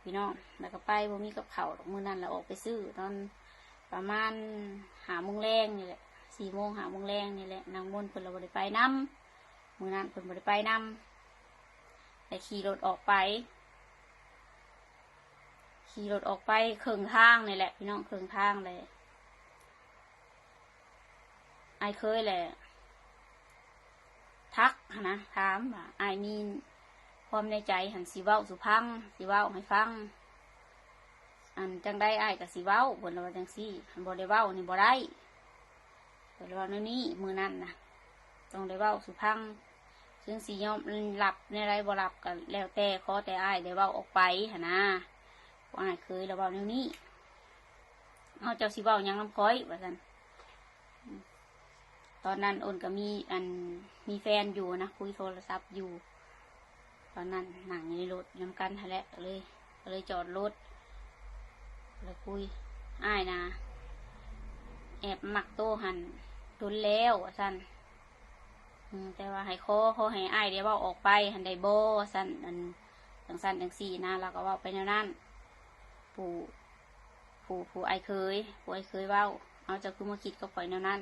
ພີ່ນ້ອງ ແລ້ວກໍໄປ ບໍ່ມີກັບເຂົ້າດອກ. ມື້ນັ້ນລະອອກໄປຊື້ຕອນປະມານຫ້າໂມງແລງນີ້ແຫຼະ ສີ່ໂມງ ຫ້າໂມງແລງນີ້ແຫຼະ. ນາງມົນເພິ່ນລະບໍ່ໄດ້ໄປນຳ ມື້ນັ້ນເພິ່ນບໍ່ໄດ້ໄປນຳ ແລະຂີ່ລົດອອກໄປ ຂີ່ລົດອອກໄປເຄິ່ງທາງນີ້ແຫຼະ ພີ່ນ້ອງ ເຄິ່ງທາງແຫຼະ ອ້າຍເຄີຍແຫຼະທັກຫັ້ນນະ ຖາມວ່າ ອ້າຍມີຄວາມໃນໃຈຫັ້ນ ຊິເວົ້າສູ່ຟັງ ຊິເວົ້າໃຫ້ຟັງ ອັນ ຈັ່ງໃດອ້າຍກໍຊິເວົ້າ ເພິ່ນລະວ່າຈັ່ງຊີ້ ຄັນບໍ່ໄດ້ເວົ້ານີ້ບໍ່ໄດ້ ເພິ່ນລະເວົ້າແນວນີ້ ມື້ນັ້ນນະ ຕ້ອງໄດ້ເວົ້າສູ່ຟັງ ເຊິ່ງຊິຍອມຮັບແນວໃດບໍ່ຮັບກໍແລ້ວແຕ່ ຂໍແຕ່ອ້າຍໄດ້ເວົ້າອອກໄປຫັ້ນນະ. ພວກອ້າຍເຄີຍລະເວົ້າແນວນີ້ ເຮົາ ເຈົ້າຊິເວົ້າຫຍັງນຳຂ້ອຍ ວ່າຊັ້ນ. ຕອນນັ້ນໂອນກໍມີ ອັນ ມີແຟນຢູ່ນະ ຄຸຍໂທລະສັບຢູ່ ຕອນນັ້ນນັ່ງຢູ່ໃນລົດນຳກັນຫັ້ນແຫຼະ ກໍເລີຍ ກໍເລີຍຈອດລົດ ແລ້ວຄຸຍ ອ້າຍນະແອບມັກໂຕຫັ້ນດົນແລ້ວ ວ່າຊັ້ນ. ອືມ ແຕ່ວ່າໃຫ້ຂໍ ຂໍໃຫ້ອ້າຍໄດ້ເວົ້າອອກໄປຫັ້ນໄດ້ບໍ່ ວ່າຊັ້ນ ອັນ ຈັ່ງຊັ້ນຈັ່ງຊີ້ນະ ລາວກໍເວົ້າໄປແນວນັ້ນ ຜູ້ ຜູ້ ຜູ້ອ້າຍເຄີຍ ຜູ້ອ້າຍເຄີຍເວົ້າ ເອົາ ເຈົ້າຄືມາຄິດກັບຂ້ອຍແນວນັ້ນ.